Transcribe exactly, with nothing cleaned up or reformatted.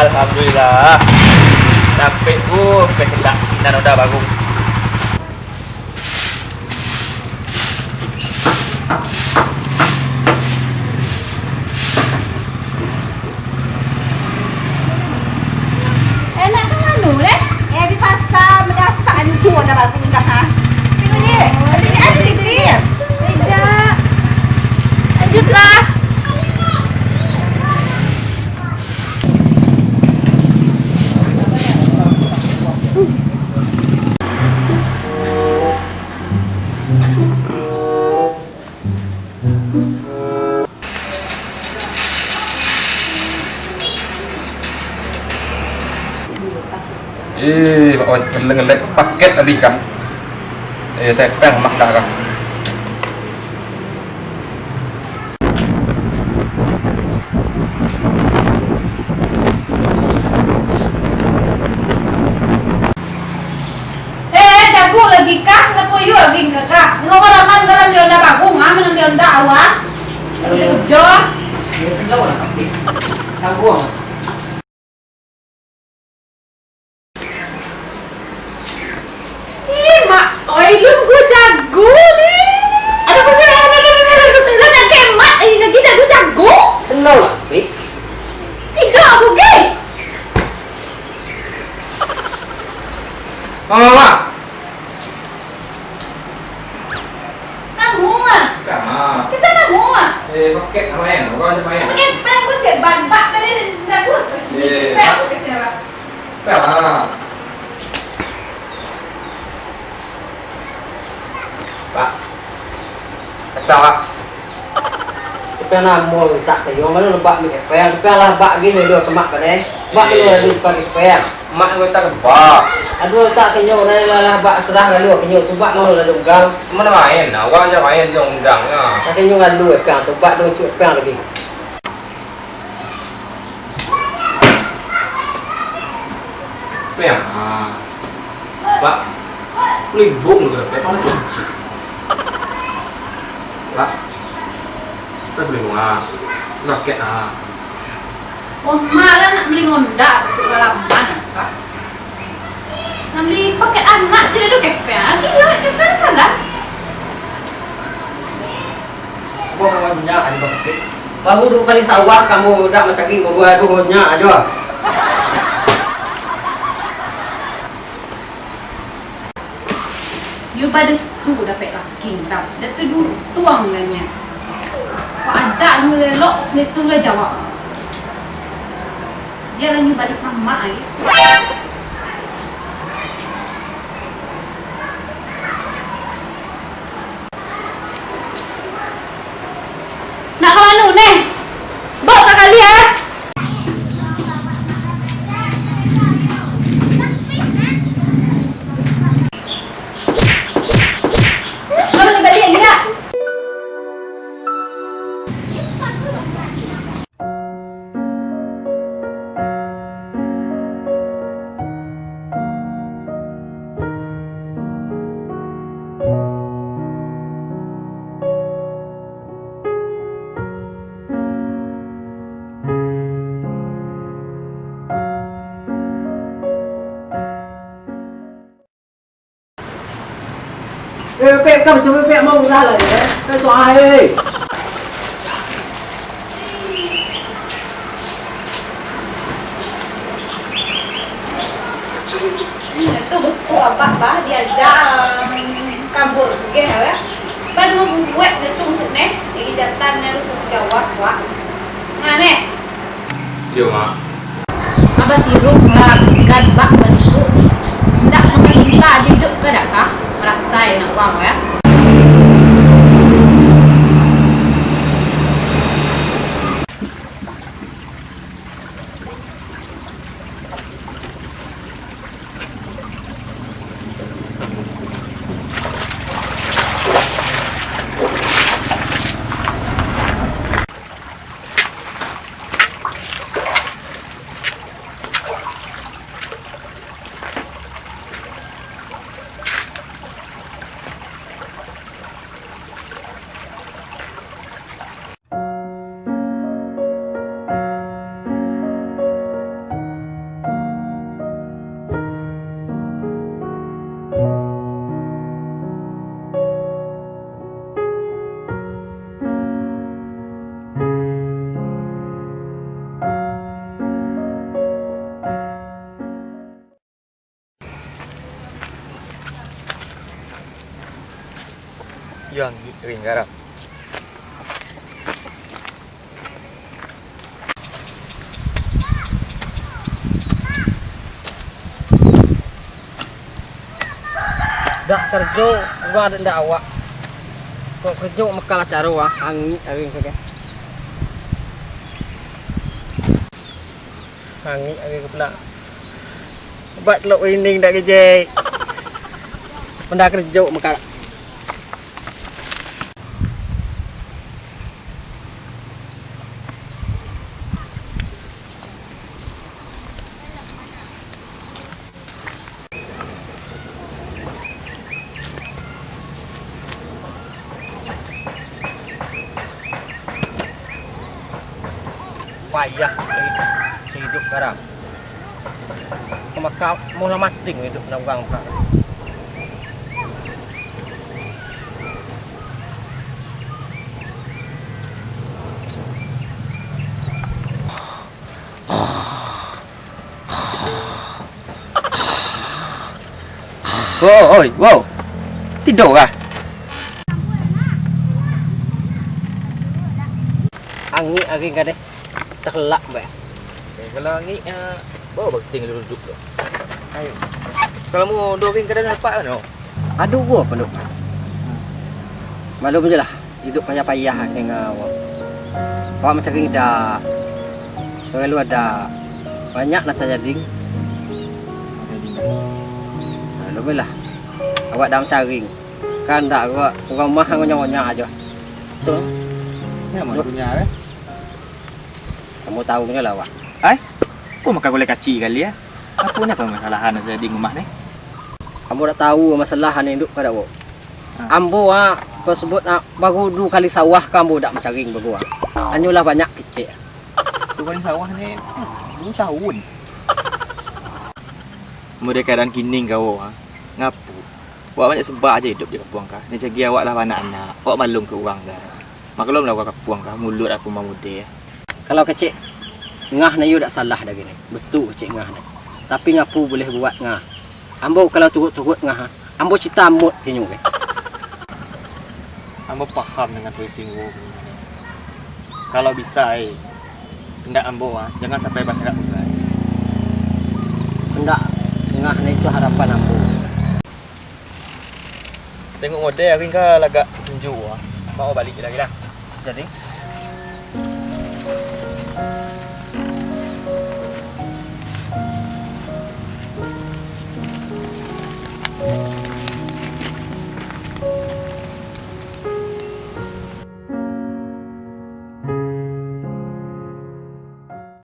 Alhamdulillah. Dapek ku, pe kendak sinan udah baru. Eh, nak ka mano, leh? Eh, di pasa, maliasak anu, ada baru dah, ha. Tengok ni, ada ni, ada ni. Tidak. Lanjutlah. Eh, Pak Wan, ngelek-ngelek paket abih kan. Eh, tepeng mak dah kan. Eh, jago lagi kah? Ngapo iyo lagi kah? Ngawal aman dalam di onda baru, ha? Manang di onda awak. Lagi kerja. Ya, slow lah, tapi. Tangguh. Ih, Mak, oi, lun ko jago ni. Aduh, aduh, aduh, aduh, aduh, aduh, aduh. Lah nak kemat, eh, lagi jago-jago. Tenang lah, Pi. Tidak, aku gay. Mama, Mama. Kamu, ah. Kama. Kita kamu, ah. Eh, pakai main. Orang aja main. Pakai pen, aku cek ban. Pak, tadi dah aku. Eh, pen, aku kecil, Pak. Kama. Pak. Kata, Pak. Kepeng namo mintak sayo, mano lebak mi kepeng, kepeng lah bak gih, aduh, kemak padai. Bak tu, eh, aduh, pakai kepeng. Mak kau tak lebak. Aduh, tak kenyok, dah lah, lah bak serah lalu kenyok tu, bak mano lalu gang. Mano main, awak aja main dong gang lah. Tak kenyok lalu kepeng tu, bak dong cuk kepeng lagi. Peang. Ah. Pak. Pelibung tu, Pak. Mana kunci? Pak. Kita pelibung, ah. Rakyat, ah. Oma lah nak beli Honda untuk balapan, Pak. Nak beli paket anak je dah tu kepeng. Lagi dia kepeng salah. Boh nyak ajo baketek. Baru duo kali sawah kamu dak mancari babuah tu nyak ajo. Yo badesu dapek laki tau. Dak tu dutuang lah nyo. Kok ajak nu lelok, letung lah jawab. Dia lah nyo balik mamak ai. Nak ka mano neh? Baok ka kali, ah! Baliak, baliak, baliak! Eh, pek, kam, cubo pek, mau ulah lah, ya. Pek, tu air. Ih, tu buku abah, bah, diajak, um, kabur, geh, ya. Baru buek betul maksud neh, jadi datang nyaru jawab, wah. Nah, neh. Iyo, Mak. Abah tirulah pigan bak balisuk. Indak mangkacinta ajo iduik ka dak kah? Marasai anak urang, ya. Yo, angik ring garam. Dak karajo, urang dak, ndak awak. Kok karajo makalah caro, ah, angik ari ko. Angik ari ko pula. Bat lok wining dak kejek. Penda karajo makalah. Payah cari, cari iduik garam. Maka mulah mati iduik nan urang maka. Oh, oi, wow. Tido kah? Angik ari gadeh. Takelak, Mbak. Eh, kalau angik, eh, bawa bakting duduk tu. Ayo. Salamo dua hari kada nampak kan, oh? Aduh, gua apa, Dok? Maklum je lah, iduik payah-payah dengan awak. Awak mancari dah. Kalau ada, banyak lah tajading. Maklum je lah. Awak dah mancari. Kan dak, awak urang rumah ngonyo-ngonyo aja. Betul? Ya, mana punya, eh? Kamu tahu nyo lah, Wak. Ai, ko makan gulai kacik kali, ya? Apo ni, apo masalahan nan tajadi rumah ni? Ambo dak tahu masalahan iduik ka dak, Wak. Ha. Ambo, ah, ko sebut, ah, baru du kali sawah ka ambo dak mancari baru, ah. Hanyolah banyak kecek. Du kali sawah ni, hmm, du tahun. Model keadaan kini ko, ah, ngapo? Awak banyak sebab aja iduik di kampuang ka. Ni sagi awak lah baanak-anak, awak maklum ka urang ka. Maklum lah urang kampuang ka, muluik apo mamudeh. Kalau kecek ngah ni yo dak salah dah gini. Betul kecek ngah ni. Tapi ngapo buliah buat ngah. Ambo kalau turut-turut ngah, ambo cita amot kinyo ke. Ambo paham dengan posisi ngah. Kalau bisa, eh, indak ambo, ah, jangan sampai basakak pulo. Indak ngah ni tu harapan ambo. Tengok model hari ka lagak senju, ah. Mau balik lagi lah. Jadi?